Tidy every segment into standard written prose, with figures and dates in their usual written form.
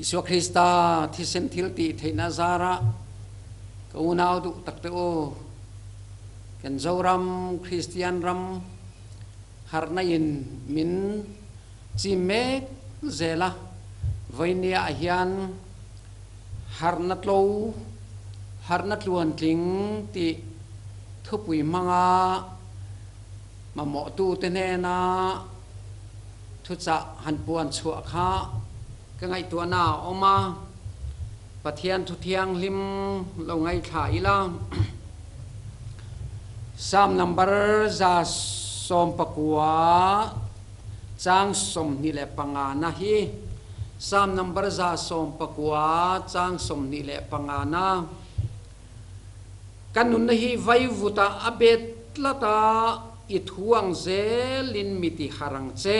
Isua Krista thisen thil tih theihna zarah ka unau duh tak te u, kan Zoram Kristian ram harhna in min chim mek zel a, vawinia ah hian harhna tlo, harhna tluantling tih thupui hmanga mamawhtute hnena thuchah han puan chhuah kha ka ngaihtuahna a awm a, Pathian thu thianghlim lo ngaithla ila. Psalm number 19 chang 25 na hi Psalm number 19 chang 25 na Ka nunna hi vaivutah a bet tlat a, i thu ang zelin mi ti har ang che.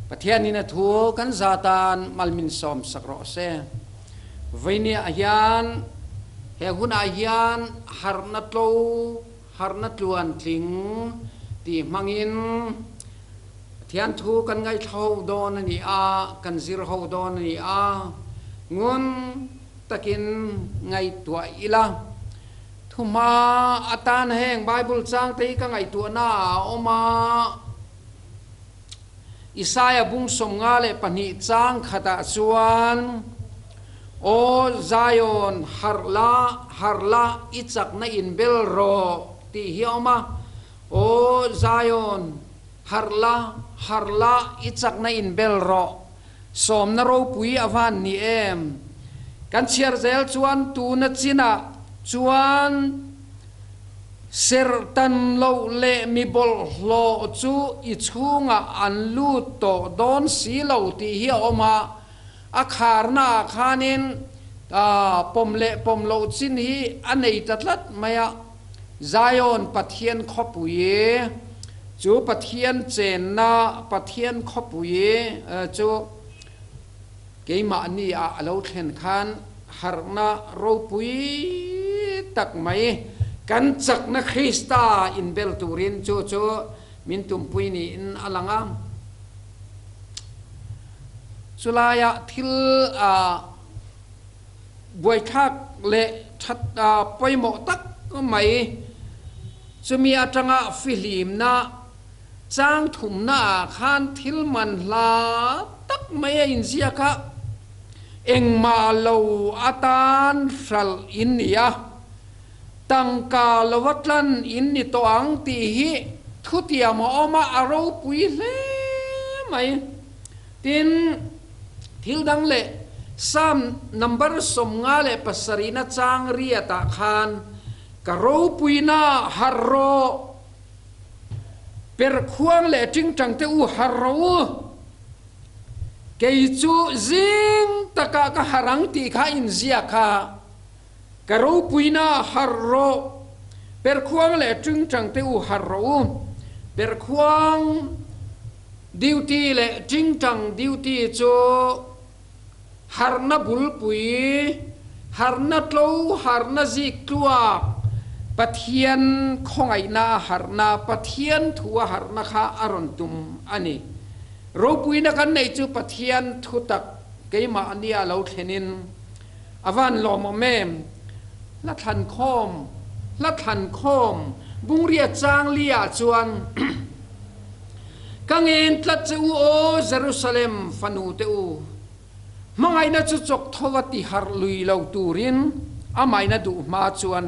Pathianin a thu kan za tan mal min sawm sak rawh se. Vawinia hian he hunah hian harhna tlo, harhna tluan tling tih hmangin Pathian thu kan ngaithla ho dawn a ni a, kan zir ho dawn a ni a, ngun takin ngaihtuah ila. Thuhma atan heng Bible changte hi ka ngaihtuahna ah a awm a, Isaia bung 52 chang khatah chuan, Aw Zion, harh la, harh la, i chakna inbel rawh, tih hi a awm a. Aw Zion, harh la, harh la, i chakna inbel rawh. Sawmna ropui a van ni em? Kan chhiar zel chuan tuna chinah chuan serhtan loh leh mi bawlhhlawh chu i chhungah an lut tawh dawn si lo tih hi a awm a, a kharna ah khanin pawm leh pawm loh chin hi a nei ta tlat mai a. Zion Pathian khawpui chu Pathian chenna Pathian khawpui chu keimahni ah a lo thlen khan harhna ropui tak mai kan chakna Krista inbel turin chu chu min tumpui niin a lang a. Chulaiah thil Buaithlak leh that pawimawh tak mai chumi atanga fihlimna chang thumna ah khan thil man hla tak mai a inziak a, engmah lo atan hralh in ni a, tangka lova tlan in ni tawh ang tih hi thutiam a awm a, a ropui hle mai. Tin, thil dang leh Psalm number 57 na chang riatah khan, Ka ropuina harh rawh, per khuang leh tingtang te u harh rawh u, kei chu zing takah ka harh ang tih kha inziak a, Ka ropuina harh rawh, per khuang leh tingtang te u harh rawh u, per khuang. Duty leh tingtang duty chu harhna bulpui, harhna tlo, harhna zik tluak, Pathian khawngaihna a harhna, Pathian thu a harhna kha a rawn tum a ni. Ropuina kan neih chu Pathian thu tak keimah nia lo thlenin a van lawmawm em? Hla thlan khawm, hla thlan khawm, bungria chang li ah chuan Ka ngen tlat che u aw Jerusalem fanu te u, hmangaihna chu chawk tho a ti harh lui lo turin amaina duh hma chuan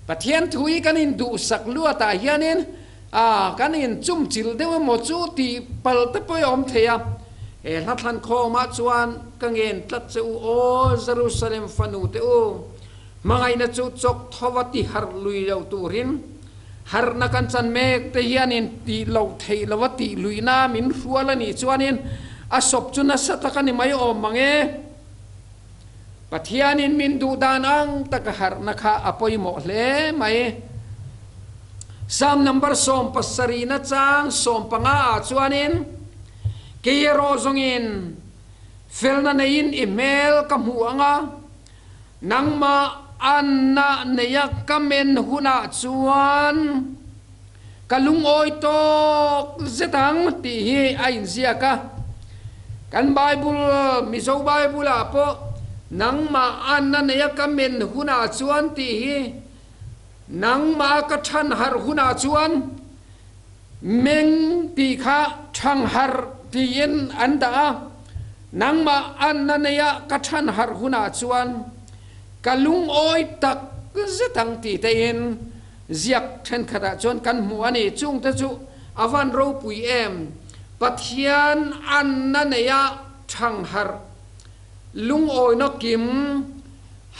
Pathian thu hi kan induhsak luatah hianin a kan inchumchilh deuh emaw chu tih palh te pawh a awm thei a. He hla thlan khawmah chuan ka ngen tlat che u aw Jerusalem fanu te u, hmangaihna chu chawk tho a ti harh lui lo turin Harhna kan chan mek te hianin tih loh theih lova tih luihna min hrual a nih chuanin a sawp chu nasa tak a ni mai awm mang e. Pathianin min duh dan ang taka harhna kha a pawimawh hle mai. Psalm number 70 na chang 15 ah chuanin, Kei erawh zawngin felna neiin i hmel ka hmuh ang a, Nangmah anna neia ka men hunah chuan ka lungawi tawk zet ang tih hi a inziak a. Kan Bible, Mizo Bible-ah pawh nangmah anna neia ka men hunah chuan tih hi nangmah ka than harh hunah chuan meng tih kha thang harh tiin an dah a, nangmah anna neia ka than harh hunah chuan ka lungawi tak zet ang tih tein Ziak thenkhatah chuan kan hmuh a ni. Chungte chu a van ropui em? Pathian anna neia thangharh, lungawina kim,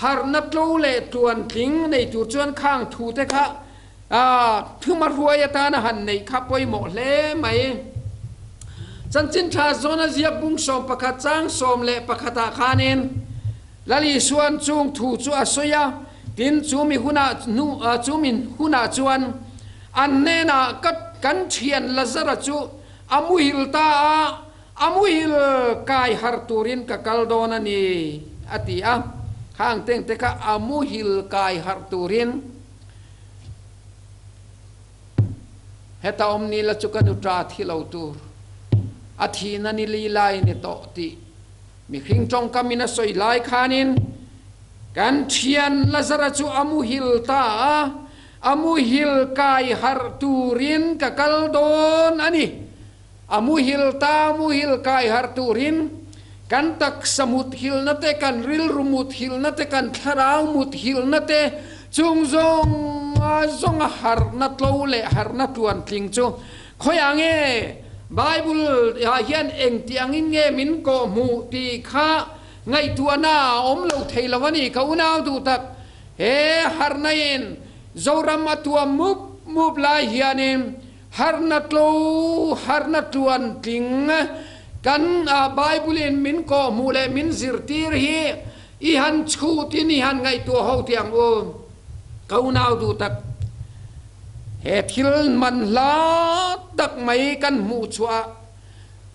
harhna tlo leh tluantling nei tur chuan khang thute kha thuma hruai atana han neih kha pawimawh hle mai. Chanchin tha zawna ziak bung 11 chang 11 ah khanin, Lal Isua'n chung thu chu a sawi a, tin chu mi hunah hnu chu mi hunah chuan an hnenah ka kan thian Lazara chu a muhil ta a, a muhil kai har turin ka kal dawn a ni, a ti a. Khang tengte kha a muhil kai har turin heta awm ni la chu ka nu ta thi lo tur, a thihna ni li lai ni tawh tih Mihring tawngkam in a sawi lai khanin kan thian Lazara chu a muhil ta a, a muhil kai harh turin ka kal dawn a ni. A muhil ta muhil kai harh turin kan taksa muthilna te, kan rilru muthilna te, kan thlarau muthilna te chung zawng zawnga harhna tlo leh harhna tluantling chu Khawiah nge Bible ah hian engti angin nge min kawhhmuh tih kha ngaihtuahna a awm lo thei lo a ni. Ka unau duh tak, he harhna in Zoram a tuam mup mup lai hianin harhna tlo, harhna tluan tling kan Bible in min kawhhmuh leh min zirtir hi i han chhut in i han ngaihtuah ho tih ang u. Ka unau duh tak, he thil man hla tak mai kan hmuh chhuah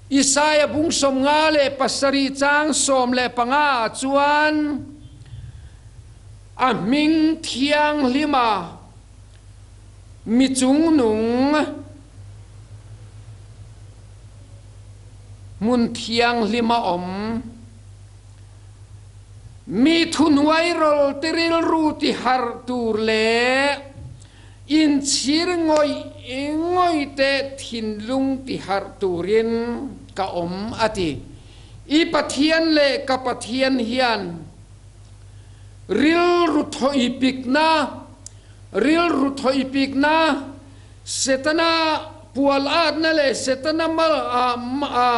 Isaiah bung 57 chang 15 ah chuan a hming thianghlima mi chungnung hmun thianghlima awm. Mi thuhnuai rawl te rilru ti harh tur leh inchhir ngawih ngawih te thinlung ti harh turin ka awm a ti. I Pathian leh ka Pathian hian rilru thawipikna, rilru thawipikna, Setana pual atna leh Setana mal a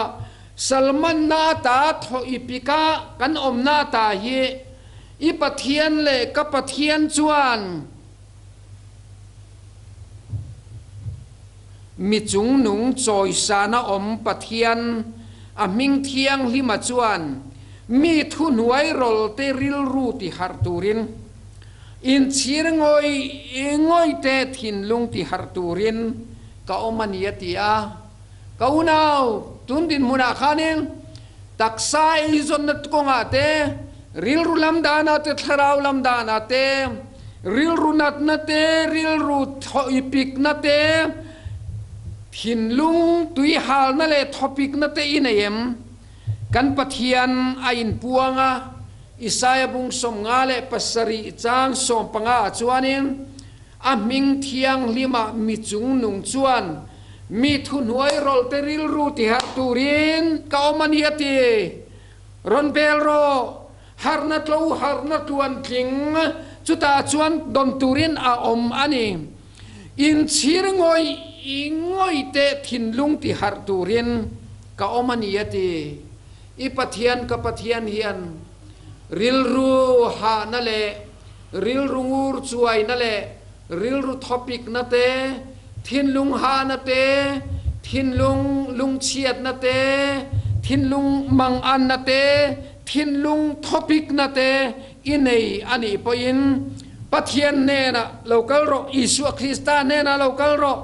Salmanna ata thaw i pika kan awmna ata hi i Pathian leh ka Pathian chuan mi chungnung chawisana awm Pathian a hming thianghlima chuan mi thuhnuai rawlte rilru ti harh turin inchhir ngawih ngawihte thinlung ti harh turin ka awm a ni a ti a. Ka unau, tun dinhmunah khanin taksa eizawnna kawngah te, rilru lam danah te, thlarau lam danah te, rilru natna te, rilru thawipikna te, thinlung tuihalna leh thawpikna te i nei em? Kan Pathian a inpuang a, Isaia bung 57 chang 15 ah chuanin, A hming thianghlimah mi chungnung chuan mi thuhnuai rawlhte rilru tiharh turin ka awm a ni a ti. Rawn bel rawh, harhna tlo harhna tluantling chutah chuan dawn turin a awm a ni. Inchhir ngawih ngawih teh thinlung tiharh turin ka awm a ni a ti. I Pathian ka Pathian hian rilru hahna leh rilru ngur chuaina leh rilru thawpikna te, thinlung hahna te, thinlung lungchhiatna te, thinlung manganna te, thinlung thawpikna te i nei a nih pawhin Pathian hnenah lo kal rawh, Isua Krista hnenah lo kal rawh.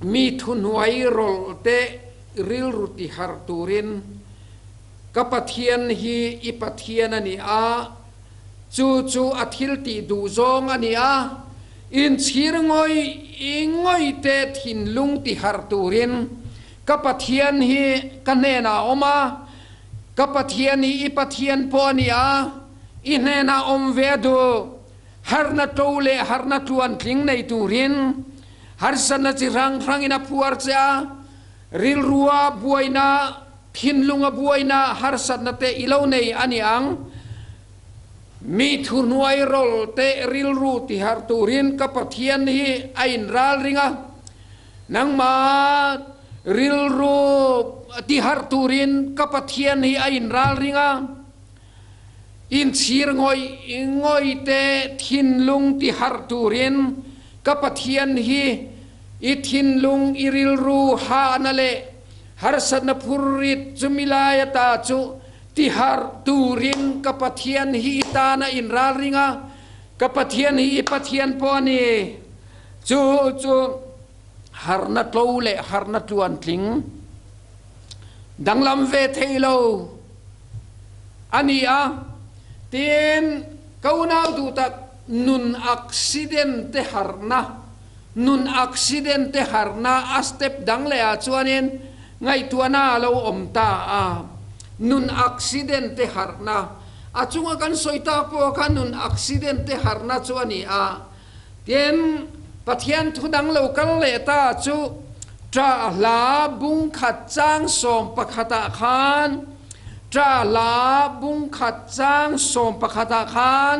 Mi thuhnuai rawlh te rilru tiharh turin Ka Pathian hi i Pathian a ni a, chu chu a thil tih duh zawng a ni a, inchhir ngawih ngawih te thinlung ti harh turin. Ka Pathian hi ka hnenah a awm a, ka Pathian hi i Pathian pawh a ni a, i hnenah awm ve a duh. Harna to leh harna tluantling nei turin harsatna chi hrang hrangin a phuar che a, rilrua buaina, thinlunga buaina harsatna te i lo nei a ni ang. Mi thuhnuai rawl te rilru tiharh turin ka Pathian hi a inralring a, nangmah rilru tiharh turin ka Pathian hi a inralring a, inchhir ngawih ngawih te thinlung tiharh turin ka Pathian hi i thinlung i rilru hahna leh harsatna phurrit chumi lai ata chu Tiharh turin ka Pathian hi i tan a inralring a, ka Pathian hi i Pathian pawh a ni. Chu chu harhna tlo leh harhna tluantling danglam ve thei lo a ni a. Tin, ka unau duh tak, nun accident te harhna, nun accident te harhna a step dang leh ah chuanin Ngaihtuahna a lo awm ta a, nun accident te harhna, a chunga kan sawi tak pawh kha nun accident te harhna chu a ni a. Tin, Pathian thu dang lo kal leh ta chu Ṭah hla bung khat chang sawm pakhatah khan, Ṭah hla bung khat chang sawm pakhatah khan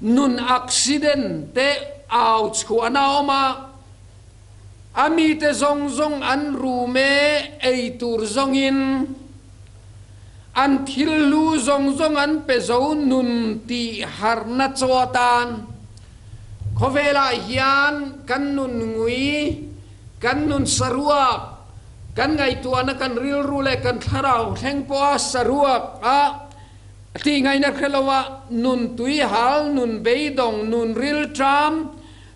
nun accident te au chhuahna a awm a. A mite zawng zawng an rum e, ei tur zawngin an thil hlu zawng zawng an pe zo nun tih harhna chaw atan khawvelah hian kan nun ngui, kan nun saruak, kan ngaihtuahna kan rilru leh kan thlarau thleng pawha saruak a tih ngaihna hre loa nun tuihal, nun beidawng, nun rilṭam,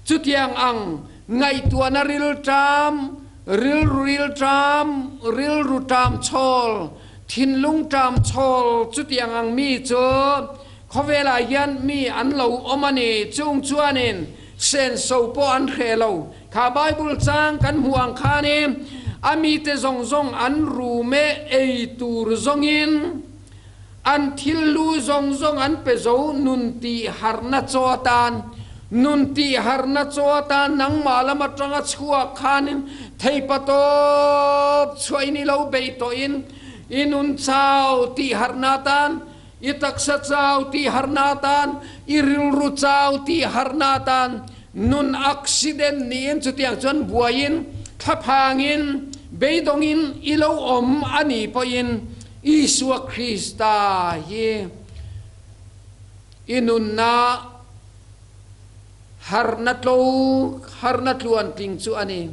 Chutiang ang ngaihtuahna rilṭam, rilru rilṭam, rilru ṭam chhawl, thinlung ṭam chhawl chutiang ang mi chu khawvelah hian mi an lo awm a ni. Chung chuanin senso pawh an hreh lo. Kha Bible chang kan hmuh ang khanin a mite zawng zawng an rum e, ei tur zawngin An thil lu zawng zawng an pe zo, nun tih harhna chaw atan. Nun tih harhna chaw atan nangmah lam atanga chhuak khanin theipa tawp chhuahin i lo bei tawhin i nun chau tih harhna atan, i taksa chau tih harhna atan, i rilru chau tih harhna atan nun accident niin chutiang chuan buaiin thlaphangin beidawngin i lo awm a nih pawhin Isua Krista hi i nunna harna tlo, harna tluantling chu a ni.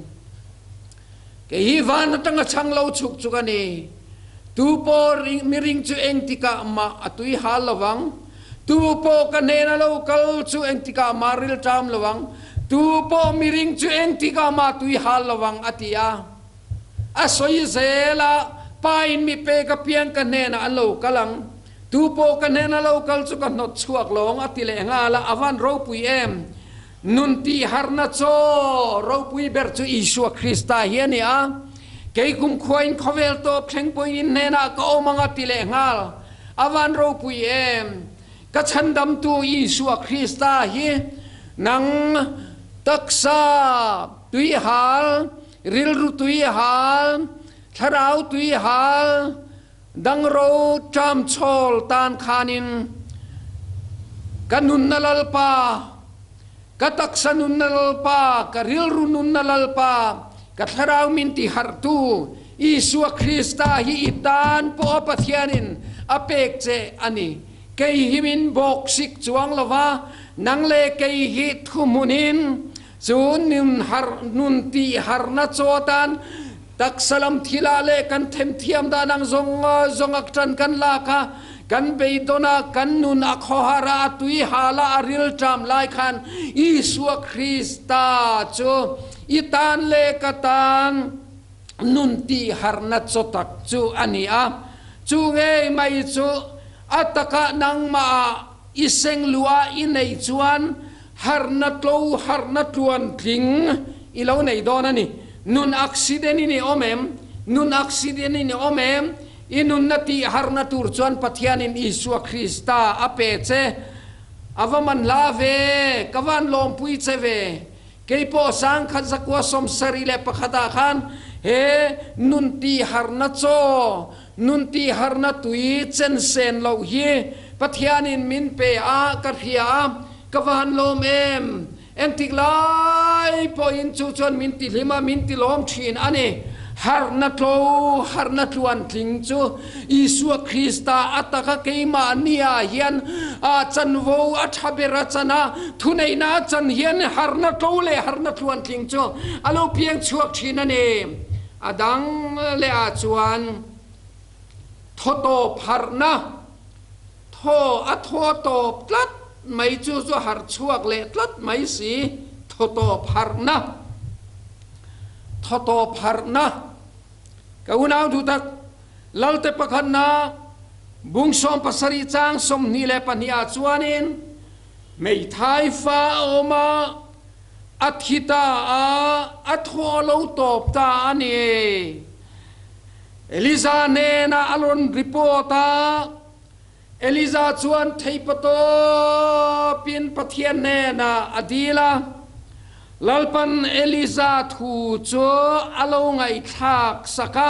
Kei hi van atanga chhang lo chhuk chuk a ni. Tu pawh miring chu engtikah mah a tui hal lo vang. Tu pawh ka hnena lo kal chu engtikah mah rilṭam lo vang. Tu pawh miring chu engtikah mah tui hal lo vang, a ti a. A sawi zel a, Pa in mi pek apiang ka hnenah an lo kal ang. Tu pawh ka hnena lo kal chu ka hnawt chhuak lawng, a ti leh nghal a, a van ropui em! Nun tih harna chaw ropui ber chu Isua Krista hi a ni a, Kei kumkhuain khawvel tawp thleng pawhin in hnenah ka awm ang a ti leh nghal, a van ropui em! Ka chhandamtu Isua Krista hi nang taksa tuihal, Rilru tui hal, thlarau tui hal, dangro ṭam chhawl tan khanin ka nunna Lalpa, ka taksa nunna Lalpa, ka rilru nunna Lalpa, ka thlarau min ti harhtu Isua Krista hi i tan pawh a Pathianin a pek che a ni. Kei hi min bawksik chuang lova, nang leh kei hi thuhmunin Cu nun har nun ti harna chaw atan taksa lam thil ah le kan themthiam dan ang zong zong ak ṭan kan lak a, kan beidon a, kan nun a khawhar a, a tui hal a, a rilṭam lai khan Isua Krista cu i tan le ka tan nun ti harna chaw tak cu a ni a. Cu ngei mai cu a takah nangmah ah i seng lu ah i neih chuan Harhna tlo, harhna tluantling i lo nei dawn a ni. Nun accident in i awm em? Nun accident in i awm em? I nunna tih harna tur chuan Pathianin Isua Krista a pe che. A va man hla ve! Ka van lawmpui che ve! Kei pawh sangkhat zakua 71 ah khan he nun tih harna chaw, nun tih harna tui chen sen loh hi Pathianin min pe a, ka hria a, ka van lawm em! Engtik lai pawhin chu chuan min ti hlim a, min ti lawm thin a ni. Harhna tlo, harhna tluan tling chu Isua Krista a taka keimahniah hian a chanvo a tha ber a chan a, thuneihna a chan hian harhna tlo leh harhna tluan tling chu a lo piang chhuak thin a ni. A dang leh ah chuan thaw tawp harhna. Thaw a thaw tawp tlat mai chu chu harh chhuak leh tlat mai si, thaw tawp harhna, thaw tawp harhna. Ka unau duh tak, Lalte pakhatna bung 77 chang 22 ah chuanin hmeithai fa a awm a, a thi ta a, a thaw a lo tawp ta a ni. Eliza hnenah a rawn report a, Eliza chuan theihpatawpin Pathian hnenah a dil a. Lalpan Eliza thu chu a lo ngaihthlak sak a,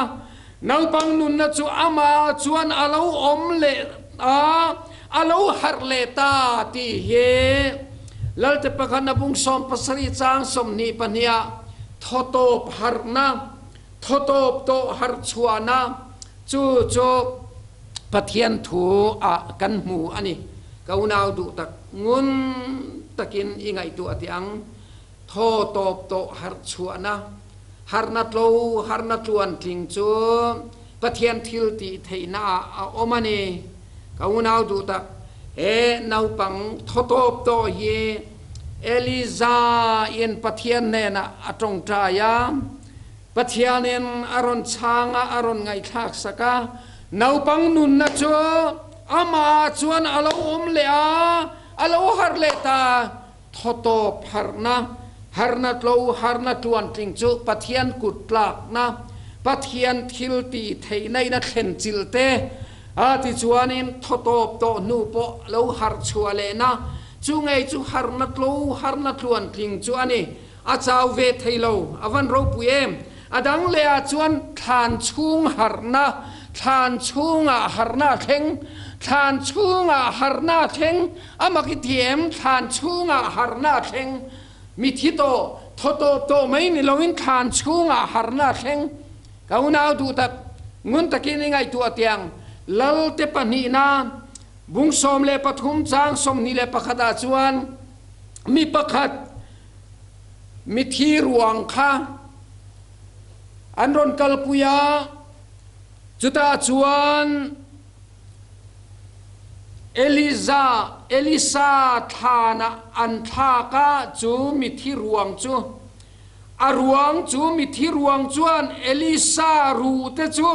naupang nunna chu amah chuan a lo awm leh a, a lo harh leh ta tih hi Lalte pakhat a bung 70 chang 22 ah thawtawp harhna Thawtawp tawh harhchhuahna chu chu Pathian thu ah kan hmu a ni. Ka unau duh tak ngun takin i ngaihtuah teh ang. Thawtawp tawh harhchhuahna, harhna tlo, harhna tluantling chu Pathian thil tih theihna ah a awm a ni. Ka unau duh tak, he naupang thawtawp tawh hi Eliza in Pathian hnenah a tawngtai a. Pathianin a rawn chhang a, a rawn ngaihthlak sak a. Naupang nunna chu amah chuan a lo awm leh a, a lo harh leh ta. Thawtawp harhna, harhna tlo, harhna tluantling chu Pathian kut tlakna, Pathian thil tih theihna in a thlen chilh te a tichuanin thawtawp tawh hnu pawh lo harh chhuah lehna chu ngei chu harhna tlo, harhna tluantling chu a ni. A chau ve thei lo, a van ropui em? A dang leh ah chuan thlan chhung harhna, thlan chhungah harhna a thleng, thlan chhungah harhna a thleng, a mak i ti em? Thlan chhungah harhna a thleng, mithi tawh, thaw tawp tawh mai ni loin thlan chhungah harhna a thleng. Ka unau duh tak, ngun takin i ngaihtuah tiang, Lalte pahnihna, bung 13 chang 21 ah chuan mi pakhat, Mithi ruang kha an rawn kalpui a, chutah chuan Eliza, Elisa thlanah an thlak a, chu mithi ruang chu. A ruang chu mithi ruang chuan Elisa ruh te chu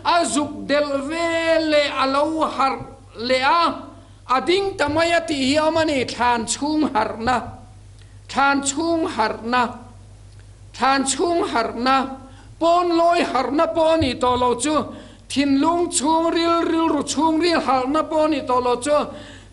a zuk delh ve leh a lo harh leh a, a ding ta mai a tih hi a awm a ni, thlan chhung harhna. Thlan chhung harhna, Thlan chhung harhna, pawn lawi harhna pawh a nih tawh lo chu, thinlung chhung ril rilru chhung ril harhna pawh a nih tawh lo chu,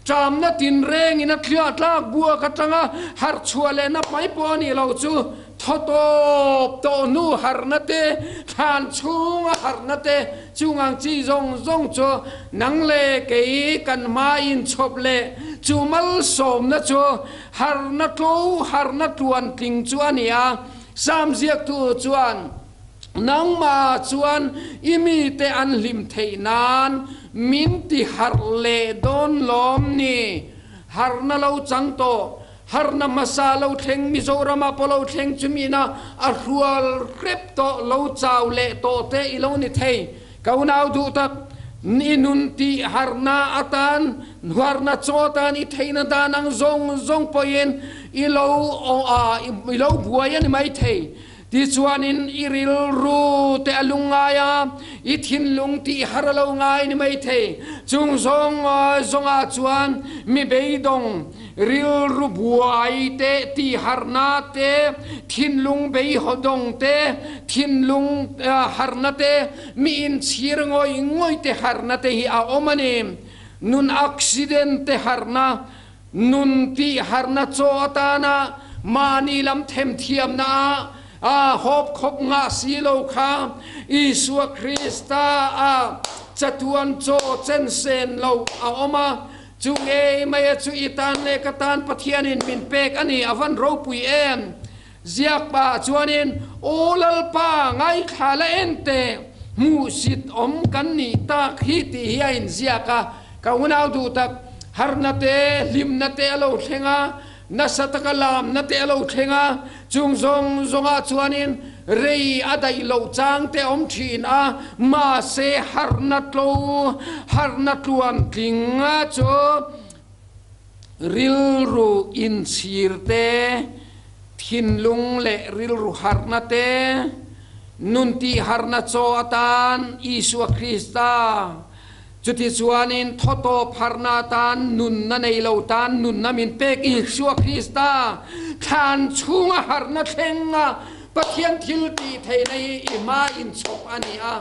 ṭamna tinrengin a thliah tlak buak aṭanga harh chhuah lehna mai pawh a nih lo chu, thaw tawp tawh hnu harhna te, thlan chhunga harhna te, Chung ang chi zawng zawng chu nang leh kei kan hma inchhawp leh chu malsawmna chu harhna tlo, harhna tluantling chu a ni a. Sam ziaktu chuan, Nangmah chuan i mite an hlim theih nan min ti harh leh dawn lawm ni? Harhna lo chang tawh. Harhna hmasa lo thleng Mizoram-ah pawh lo thleng chumina a hrual hrep tawh lo chau leh tawh te i lo ni thei. Ka unau duh tak, i nun tih harhna atan, harhna chaw atan i theihna dan ang zawng zawng pawhin i lo i lo buai a ni mai thei. Tichuanin i rilru te a lungngai a, i thinlung tih har a lo ngai ni mai thei. Chung zawng zawngah chuan mi beidawng. Rilru buai te, tihharna te, thinlung beihawdawng te, thinlung harna te, mi inchhir ngawih ngawih te harna te hi a awm a ni. Nun accident te harna, nun tihharna chaw atana mahni lam themthiamna ah a hawp khawp ngah si lo kha Isua Krista ah chatuan chaw chen sen lo a awm a. Chu ngei mai a chu i tan leh ka tan Pathianin min pek a ni, a van ropui em? Ziak pah chuanin, Aw Lalpa, ngaithla la en teh, hmuhsit awm kan nih tak hi tih hi a inziak a. Ka unau duh tak, harna te, hlimna te a lo thleng a, Nasa taka lamna te a lo thleng a, chung zawng zawngah chuanin rei a daih loh chang te a awm thin a, mahse harhna tlo, harhna tluan tling chu rilru inchhir te, thinlung leh rilru harhna te, nun tih harhna chaw atan Isua Krista Chutichuanin thawtawp harna atan nunna nei lo tan nunna min pek Isua Krista thlan chhunga harna thlenga Pathian thil tih theihna hi i hma inchhawp a ni a.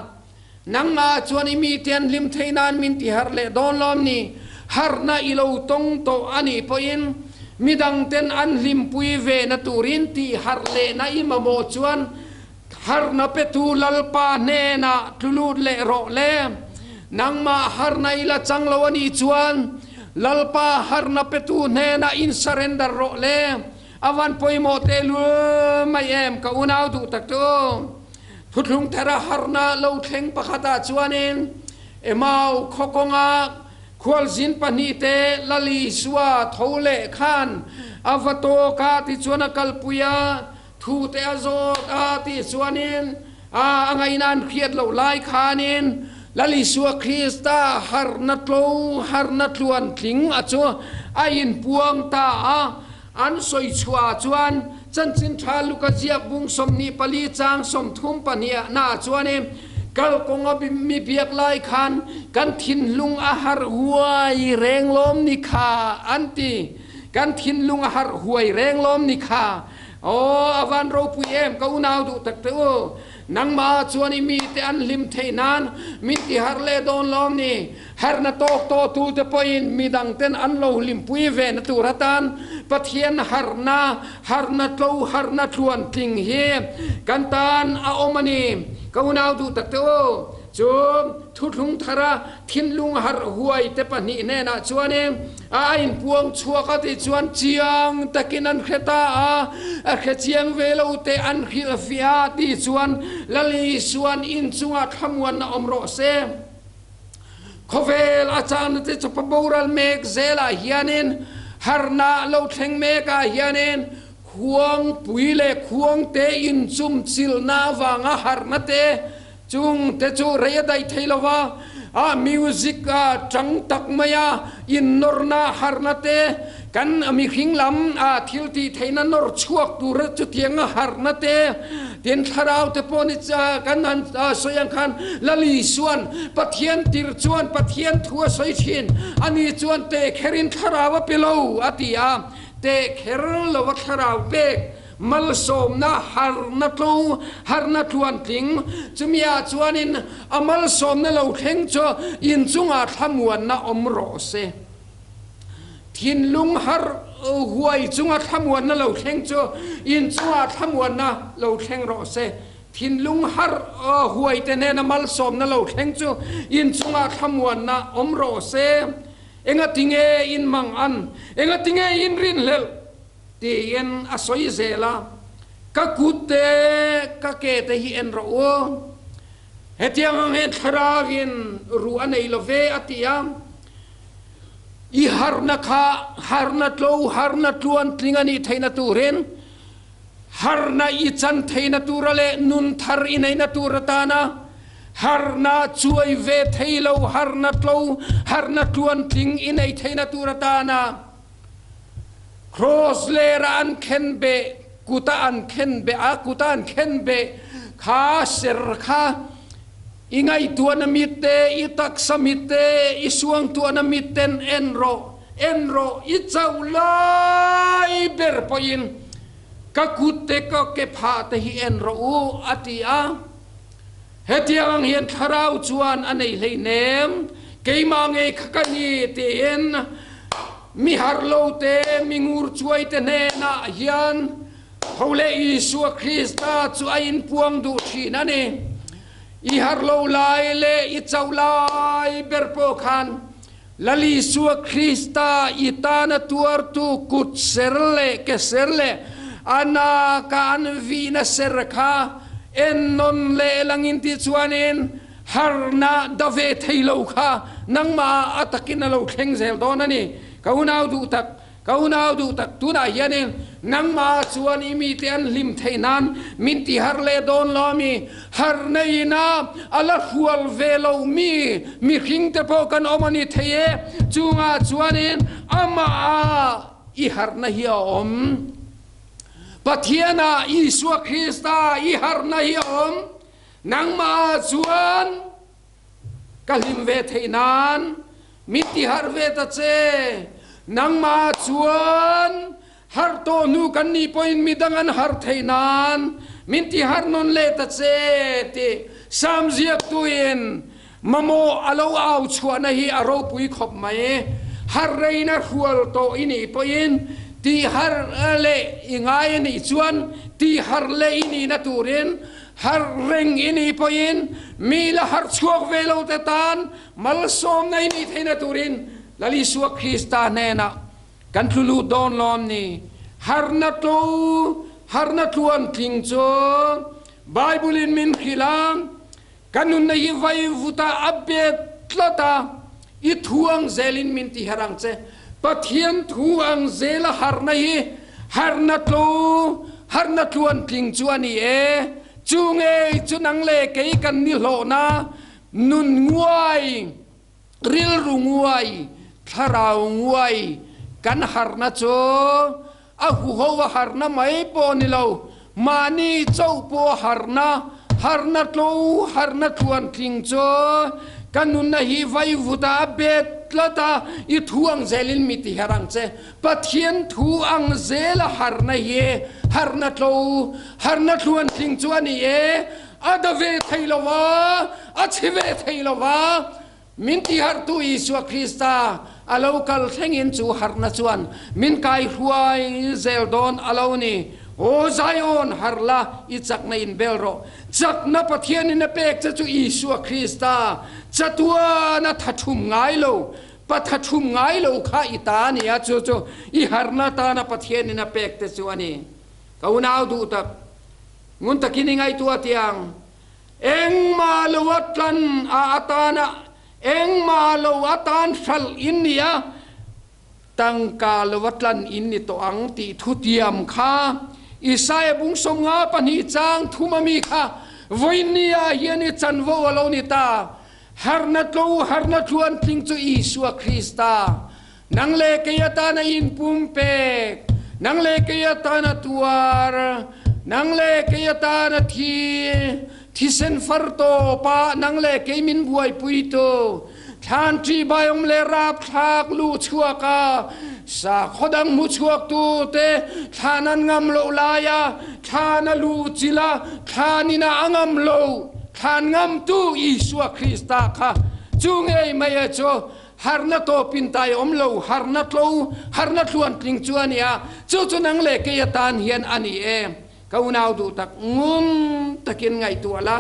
Nangmah chuan i mite an hlim theih nan min ti harh leh dawn lawm ni? Harhna i lo tawng tawh a nih pawhin midangten an hlimpui ve na turin tih harh lehna i mamawh chuan Harna petu Lalpa hnenah tlu lut leh rawh le. Nangmah harna i la chang lo a nih chuan Lalpa harna petu hnenah in surrender rawh le. A van pawimawh tehlul mai em ka unau duh tak chu. Thuthlung thara harna lo thleng pakhatah chuanin Emau khaw kawngah Khualzin pahnihte Lal Isua tho leh khan a va tawk a tichuan a kalpui a. Thu te a zawt a tih chuanin a ngaihna an hriat loh lai khanin Lal Isua Krista harhna tlo, harhna tluan tling a chu a inpuang ta a. An sawi chhuah chuan Chanchin Tha Luka ziak bung 24 chang 32 naah chuanin kalkawnga mi biak lai khan kan thinlung a harh huai reng lawm ni kha an ti. Kan thinlung a harh huai reng lawm ni kha. Aw, a van ropui em, ka unau duh tak te u. Nangmah chuan i mite an hlim theih nan min ti harh leh dawn lawm ni? Harhna tawk tawh tu te pawhin midang ten an lo hlimpui ve na tur atan Pathian harhna, harhna tlo, harhna tluan tling hi kan tan a awm a ni. Ka unau duh tak te u, chu thuthlung thara Thinlung harh huai te pahnih hnenah chuanin a inpuang chhuak a tih chuan chiang takin an hre ta a, a hre chiang ve lo te an hrilh fiah a tih chuan Lal Isua'n inchungah thlamuanna awm rawh se. Khawvel a changna te chawpa boral mek zelah hianin harhna lo thleng mekah hianin khuangpui leh khuangte inchumchilhna avanga harhna te Chung te chu rei a daih thei lo va, a music a chang tak mai a, innawrna harhna te, kan mihring lam a thil tih theihna nawr chhuak tur chutiang a harhna te, tin thlarau te pawh ni kan han sawi ang khan Lal Isuan Pathian tir chuan Pathian thu a sawi thin, ani chuan teh kherin thlarau a pe lo a ti a, teh kher lo a thlarau pek. Malsawmna harhna tlo, harhna tluantling, chumi ah chuanin a malsawmna lo thleng chu inchungah thlamuanna awm rawh se. Thinlung harh huai chunga thlamuanna lo thleng chu inchungah thlamuanna lo thleng rawh se. Thinlung harh huai te hnena malsawmna lo thleng chu inchungah thlamuanna awm rawh se. Engatinge in mang an? Engatinge in rinhlelh? Tiin a sawi zel a, Ka kut te, ka ke te hi en rawh u. Hetiang ang hian thlarauin ruh a nei lo ve, a ti a. I harhna kha harhna tlo, harhna tluan tling a nih theihna turin, harhna i chan theihna tura leh nun thar i neihna tur atana harhna chuai ve thei lo, harhna tlo, harhna tluan tling i neih theihna tur atana, Cross lera an khen beh, kuta an khen beh a, kuta an khen beh kha ser kha i ngaihtuahna mit te, i taksa mit te, i suangtuahna mit ten en rawh. En rawh, i chauh lai ber pawhin ka kut te ka ke phah te hi en rawh u, a ti a. Hetiang ang hian thlarau chuan a nei hleinem, keimah ngei kha ka ni tiin mi harh lo te, mi ngur chuai te hnenah hian tho leh Isua Krista chu a inpuang duh thin a ni. I harh lo lai leh i chauh lai ber pawh khan Lal Isua Krista i tana tuartu kut ser leh ke ser leh a naka an vihna ser kha en nawn leh langin tih chuanin harna da ve thei lo kha nangmah ah a takin a lo thleng zel dawn a ni. Ka unau duh tak. Ka unau duh tak tunah hianin nangmah chuan i mite an hlim theih nan min ti har leh dawn lo ami? Har neiin a a la hrual ve lo mi mihring te pawh kan awm a ni thei e. Chungah chuanin amah ah i harhna hi a awm. Pathian ah Isua Krista i harhna hi a awm. Nangmah ah chuan. Ka hlim ve theih nan min ti harh ve ta che. Nangmah chuan harh tawh hnu kan nih pawhin midang an harh theih nan min ti harh nawn leh ta che tih Salm ziaktuin mamawh a lo au chhuahna hi a ropui khawp mai. Harh reina hrual tawh i nih pawhin tih harh leh i ngai a nih chuan tih harh leh i nihna turin Harh reng i nih pawhin mi la harh chhuak ve lo te tan malsawmna i nih theihna turin Lal Isua Krista hnenah kan tlu lut dawn lawm ni. Harhna tlo, harhna tluan tling chu Bible in min hrilh a, ka nunna hi vai vuta a bet tlat a, i thu ang zelin min ti her ang che. Pathian thu ang zela harhna hi harhna tlo, harhna tluantling chu a ni e. Chu ngei chu nang leh kei kan ni hlawhna, nun nguai, rilru nguai, thlarau nguai kan harhna chu A huho a harhna mai pawh ni lo, mahni chauh pawh a harhna, harhna tlo, harhna tluantling chu ka nunna hi vaivuta a bet tlat a, i thu ang zelin mi ti her ang che. Pathian thu ang zela harhna hi harhna tlo, harhna tluantling chu a ni e. A da ve thei lo va, a chhe ve thei lo va. Min tiharhtu Isua Krista a lo kal thlengin chu harhna chuan min kaihruai zel dawn a lo ni. Aw Zion, harh la, i chakna in bel rawh. Chakna Pathianin a pek che chu Isua Krista chatuana tha thum ngai lo, pa tha thum ngai lo kha i ta a ni a, chu chu i harhna tana Pathianin a pek te chu a ni. Ka unau duh tak, ngun takin i ngaihtuah tiang. Engmah lo a tlan a atana engmah lo atan hralh in ni a, tangka lo a tlan in ni tawh ang tih thutiam kha Isaiah bung 52 chang thum ami kha vawiin ah hian i chanvo a lo ni ta. Harna tlo harna tluan tling chu Isua Krista nang leh kei atana inpumpek, nang leh kei atana tuar, nang leh kei atana thi, thisen far tawpah nang leh kei min buaipuitu, thlan ṭihbaiawm leh rapthlak luh chhuak a, sakhaw dang hmu chhuaktu te thlan an ngam loh laia thlan a luh chilh a, thlan ina a ngam lo, thlan ngamtu Isua Krista kha chu ngei mai a chu Harna tawpin tai awm lo, harna tlo, harna tluantling chu a ni a, chu chu nang leh kei atan hian a ni e. Ka unau duh tak ngun takin ngaihtuah la,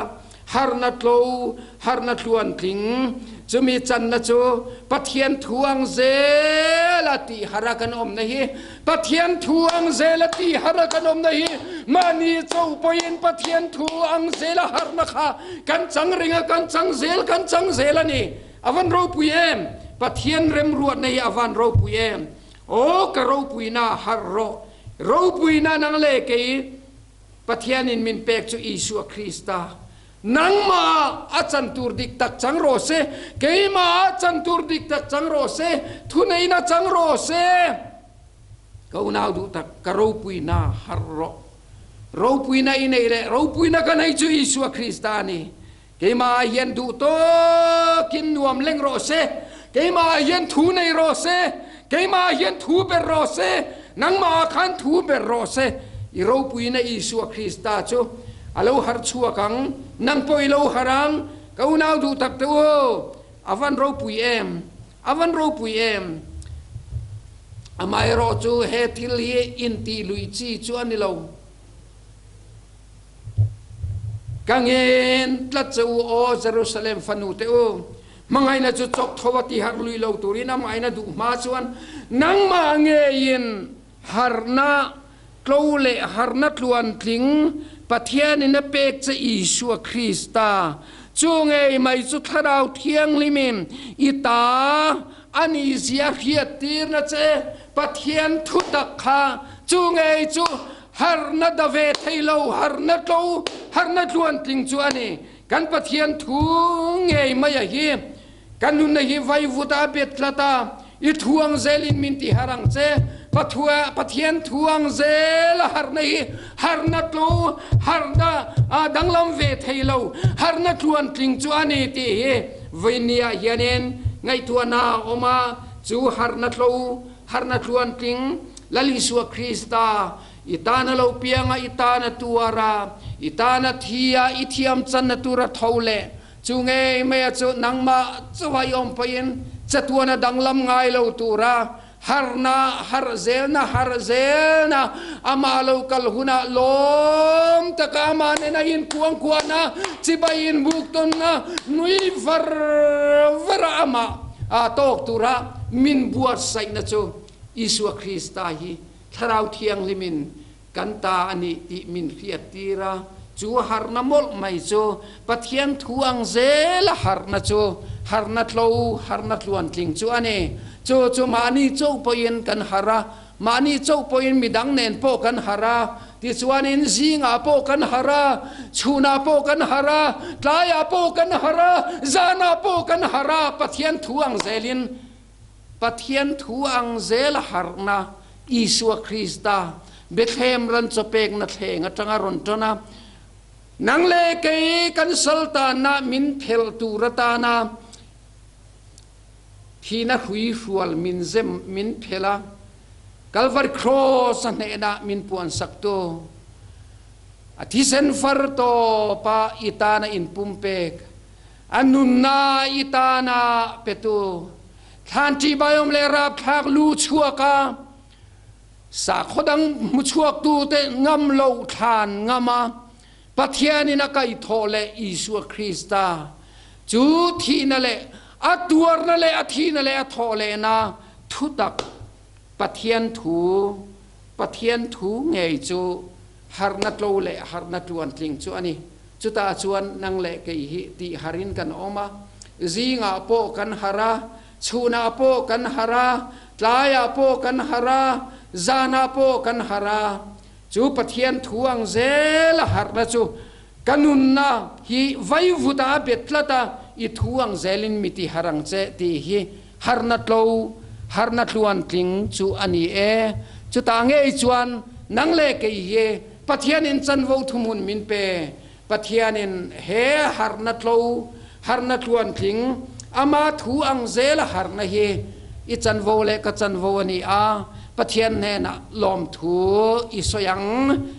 harna tlo, harna tluantling, chumi channa chu Pathian thu ang zela tih har a kan awmna hi, Pathian thu ang zela tih har a kan awmna hi, mahni cho pawhin Pathian thu ang zela harna kha kan chang reng a, kan chang zel, kan chang zel a ni. A van ropui em! Pathian remruatna hi a van ropui em! Aw ka ropuina harh rawh! Ropuina nang leh kei Pathianin min pek chu Isua Krista. Nangmah ah a chan tur dik tak chang rawh se, keimah ah a chan tur dik tak chang rawh se, thuneihna chang rawh se. Ka unau duh tak, ka ropuina harh rawh! Ropuina i neih leh ropuina ka neih chu Isua Krista a ni. Keimah ah hian duh tawkin nuam leng rawh se, keimah ah hian thu nei rawh se, Keimah ah hian thu ber rawh se, nangmah ah khan thu ber rawh se. I ropuina Isua Krista chu a lo harh chhuak ang, nang pawh i lo harh ang. Ka unau duh tak te u, a van ropui em, a van ropui em. Amaherawh chu he thil hi intih luih chi chu a ni lo. Ka ngen tlat che u, aw Jerusalem fanu te u, hmangaihna chu chawk tho a ti harh lui lo turin amahina duh hma chuan nangmah ngeiin harhna tlo leh harhna tluantling Pathianin a pek che Isua Krista chu ngei mai chu Thlarau Thianghlimin i ta a nih zia hriattirna che Pathian thutak kha chu ngei chu Harhna da ve thei lo, harhna tlo, harhna tluantling chu a ni. Kan Pathian thu ngei mai a hi. Kan nunna hi vaivut ah a bet tlat a, i thu ang zel in min ti harh ang che. Pathua, Pathian thu ang zel a harhna hi harhna tlo, harhna danglam ve thei lo, harhna tluantling chu a ni tih hi vawiin ah hianin ngaihtuahna a awm a, chu harhna tlo, Harhna tluantling, Lal Isua Krista, i tana lo pianga i tana tuara, i tana thia i thiam channa tura tho leh chu ngei maia chu nangmah chauha i awm pawhin chatuana danglam ngai lo tura harhna, harh zelna, harh zelna, amah lo kal hunah lawm taka amah nena inkuangkuahna, chibai inbuk tawnna, nui var vara amah a tawk tura Min buatsaihna chu Isua Krista hi Thlarau Thianghlimin kan ta a nih tih min hriattir a, chu harhna mawlh mai chu Pathian thu ang zela harhna chu harhna tlo, harhna tluantling chu a ni. Chu chu mahni chauh pawhin kan harh a, mahni chauh pawhin midang nen pawh kan harh a, tichuanin zingah pawh kan harh a, chhunah pawh kan harh a, tlaiah pawh kan harh a, zanah pawh kan harh a, Pathian thu ang zelin Pathian thu ang zel a harhna Isua Krista Bethlehem ran chawpekna thleng atanga rawn tan a, nang leh kei kan saltanna min phelh tur atana thihna hrui hrual min zem min phelh a, Kalvari Kraws a hnehna min puansaktu a thisen far tawpa i tana inpumpek A nunna i tana petu thlan ṭihbaiawm leh rapthlak lu chuak a, sakhaw dang hmuchhuaktu te ngam lo thlan ngam a, Pathian in a kaihthawh leh Isua Krista chu thihna leh a tuarna leh a thihna leh a thawh lehna thutak Pathian thu Pathian thu ngei chu harhna tlo leh harhna tluantling chu a ni. Chutah chuan nang leh kei hi tih harin kan awm a, zingah pawh kan harh a, chhunah pawh kan harh a, tlaiah pawh kan harh a, zanah pawh kan harh a. Chu Pathian thu ang zel a harhna chu ka nunna hi vaivutah a bet tlat a, i thu ang zelin mi ti harh ang che tih hi harhna tlo, harhna tluantling chu a ni e. Chutah ngei chuan nang leh kei hi Pathianin chanvo thuhmun min pe. Pathianin he harhna tlo, harhna tluantling, ama thu ang zela harhna hi i chanvo leh ka chanvo a ni a, Pathian hnenah lawmthu i sawi ang,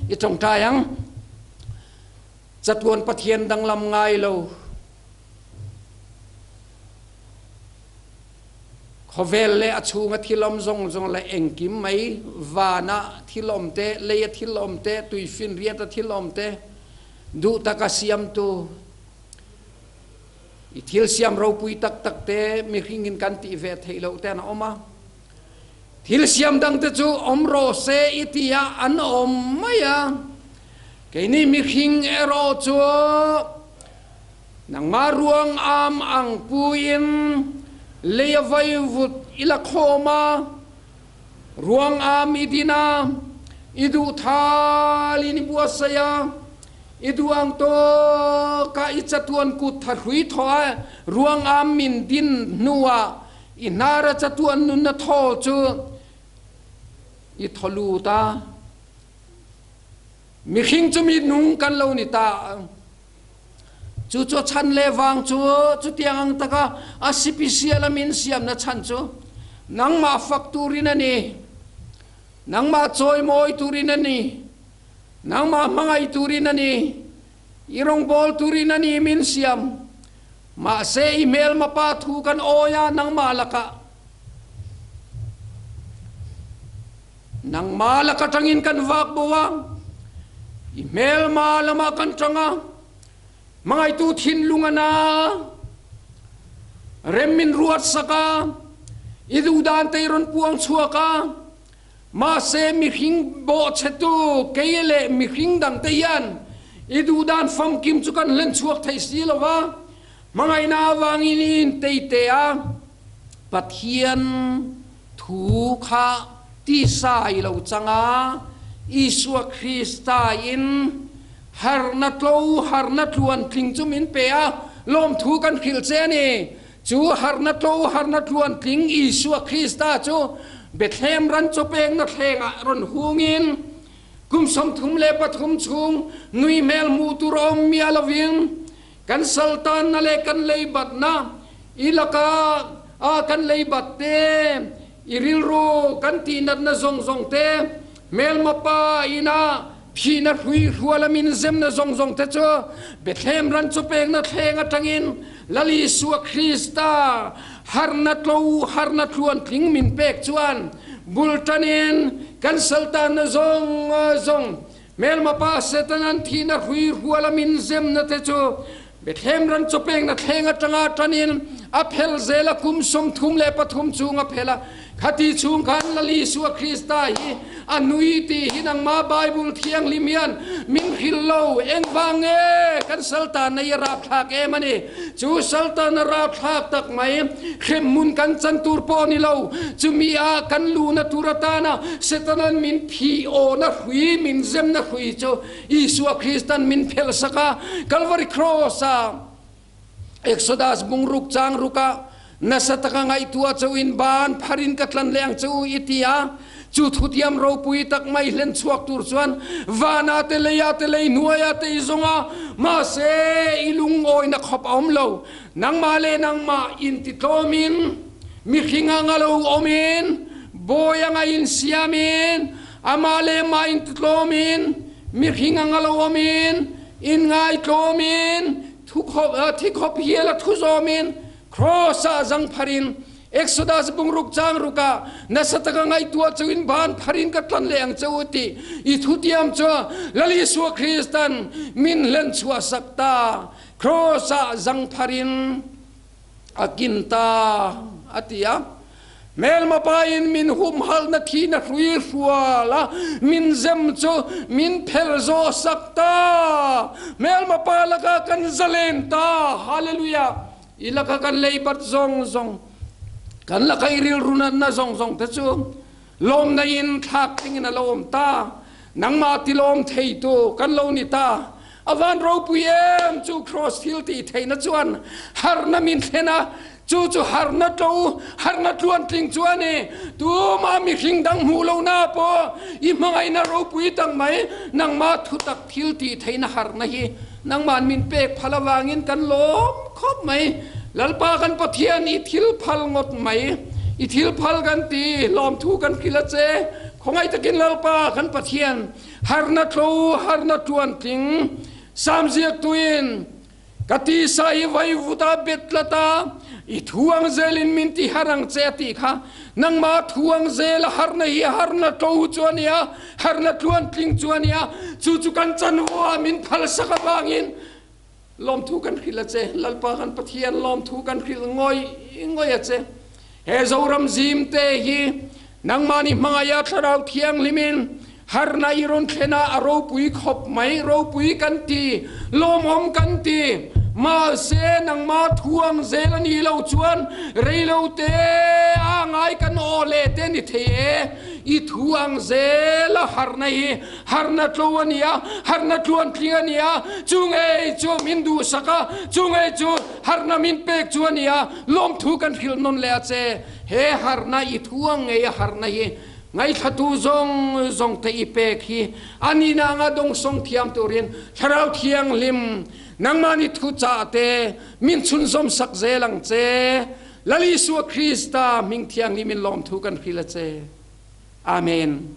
i tawngtai ang. Chatuan Pathian danglam ngai lo. Khawvel leh a chhunga thil awm zawng zawng leh engkim mai, vana thil awm te, leia thil awm te, tuifinriata thil awm te, duh taka siamtu, i thil siam ropui tak tak te mihringin kan tih ve theih loh te an awm a. Thil siam dangte chu awm rawh se i ti a, an awm mai a. Keini mihring erawh chu Nangmah ruang am ang puin lei a vaivut i la khawm a, ruang am i din a, i duh thal in i buatsaih a, i duh ang tawkah i chatuan kut tha hrui thawh a, ruang am min din hnuah i hnar a chatuan nunna thaw chu i thaw lut a. Mihring cu mi nung kan lo ni ta. Cu cu chan le vang cu chutiang ang taka a sipisial a min siamna chan cu Nangmah fak turin a ni. Nangmah chawimawi turin a ni. Nangmah hmangaih turin a ni. I rawngbâwl turin a ni min siam. Mahse i hmelma pa thu kan awi a nangmah lakah. Nangmah lak aṭangin kan vak bo a, i hmelma lamah kan ṭang a, hmangaihtu thinlung a na. Rem min ruat sak a, i duhdan te i rawn puang chhuak a, mahse mihring bawhchhetu kei leh mihring dangte hian i duhdan famkim chu kan hlen chhuak thei si lo va, hmangaihna avangin i inteite a, Pathian thu kha tisa i lo chang a, Isua Krista in harna tlo, harna tluantling chu min pe a, lawmthu kan hrilh che a ni. Chu harna tlo, harna tluantling Isua Krista chu Bethlehem ran chawpekna thlengah rawn hungin kum 33 chhung nui hmel hmuh tur a awm miah lovin Kan saltanna leh kan leibatna i laka a kan leibat te, i rilru kan tihnatna zawng zawng te, hmelma pa ina thihna hrui hruala min zemna zawng zawng te chu Bethlehem ran chu pekna thleng atangin Lal Isua Krista harna tlo harna tluantling min pek chuan bul tanin kan saltanna zawng zawng Hmelma pa Setanan thihna hrui hruala min zemna te chu Bethlehem ran chawpekna thleng atanga tanin a phel zel a, kum 33 chung a phel a. Khati chhung khan Lal Isua Krista hi a nui tih hi nangmah Bible thianghlim hian min hrilh lo. Engvang nge kan saltanna hi a rapthlak em a ni? Chu saltanna rapthlak tak mai hremhmun kan chan tur pawh ni lo, chumi ah kan luhna tur atana Setanan min phih awhna hrui, min zemna hrui chu Isua Kristan min phelh sak a, Kalvari Cross-a Exodus bungruk chang rukah nasa taka ngaihtuah chauhin ban pharin ka tlan leh ang che u i ti a. Chu thutiam ropui tak mai hlen chhuak tur chuan vana te leia te lei hnuaia te i zawng a, mahse i lungawina khawp a awm lo. Nangmah leh nangmah intitlawmin, mihring anga lo awmin, bawi anga insiamin, amah leh mah intitlawmin, mihring anga lo awmin, inngaitlawmin, thi khawp hiala thu zawmin, Cross-ah zang pharin, Exodus bungruk chang rukah nasa taka ngaihtuah chungin ban pharin ka tlan leh ang che u tih i thutiam chu Lal Isua Kristan min hlen chhuah sak ta. Cross-ah zang pharin a kin ta, a ti a. Hmelma pain min humhalhna thihna hrui hrual a, min zem chu min phel zawh sak ta. Hmelma pa lakah kan zalen ta. Hallelujah! I laka kan leibat zawng zawng, kan laka i rilru natna zawng zawng te chu lawmna in thlak tlingin a lo awm ta. Nangmah tilawm theitu kan lo ni ta. A van ropui em! Chu Kraws thil tih theihna chuan harhna min thlen a, chu chu harhna tlo, harhna tluantling chu a ni. Tumah mihring dang hmuh lohna pawh i hmangaihna ropui tak mai, nangmah thutak thil tih theihna harhna hi nangmah min pek phal avangin kan lawm khawp mai. Lalpa kan Pathian, i thil phal ngawt mai, i thil phal kan ti, lawmthu kan hrilh a che. Khawngaih takin Lalpa kan Pathian, Harna tlo, harna tluantling, Sam ziaktuin, Ka tisa i vaivut a bet tlat a, i thu ang zelin min ti har ang che a tih kha. Nangmah thu ang zela harna hi harna tlo chu a ni a, harna tluantling chu a ni a, chu chu kan chanvo ah min phalsak avangin lawmthu kan hrilh a che. Lalpa kan Pathian lawmthu kan hrilh ngawih ngawih a che. He Zoram zim te hi Nangmahni hmangaih a Thlarau Thianghlimin harna i rawn thlen a, a ropui khawp mai, ropui kan ti, lawmawm kan ti. Mahse, nangmah thu ang zel a nih loh chuan reilo te a ngai kan aw leh te ni thei e. I thu ang zel a harna hi harna tlo a ni a, harna tluantling a ni a, chu ngei chu min duhsak a, chu ngei chu harna min pek chu a ni a, lawmthu kan hrilh nawn leh a che. He harhna i thu ang ngei a harhna hi ngaithlatu zawng zawng te i pek hi a nihna anga dawngsawng thiam turin Thlarau Thianghlim nangmahni thuchah te min chhunzawm sak zel ang che. Lal Isua Krista hming thianghlim in lawmthu kan hril a che. Amen.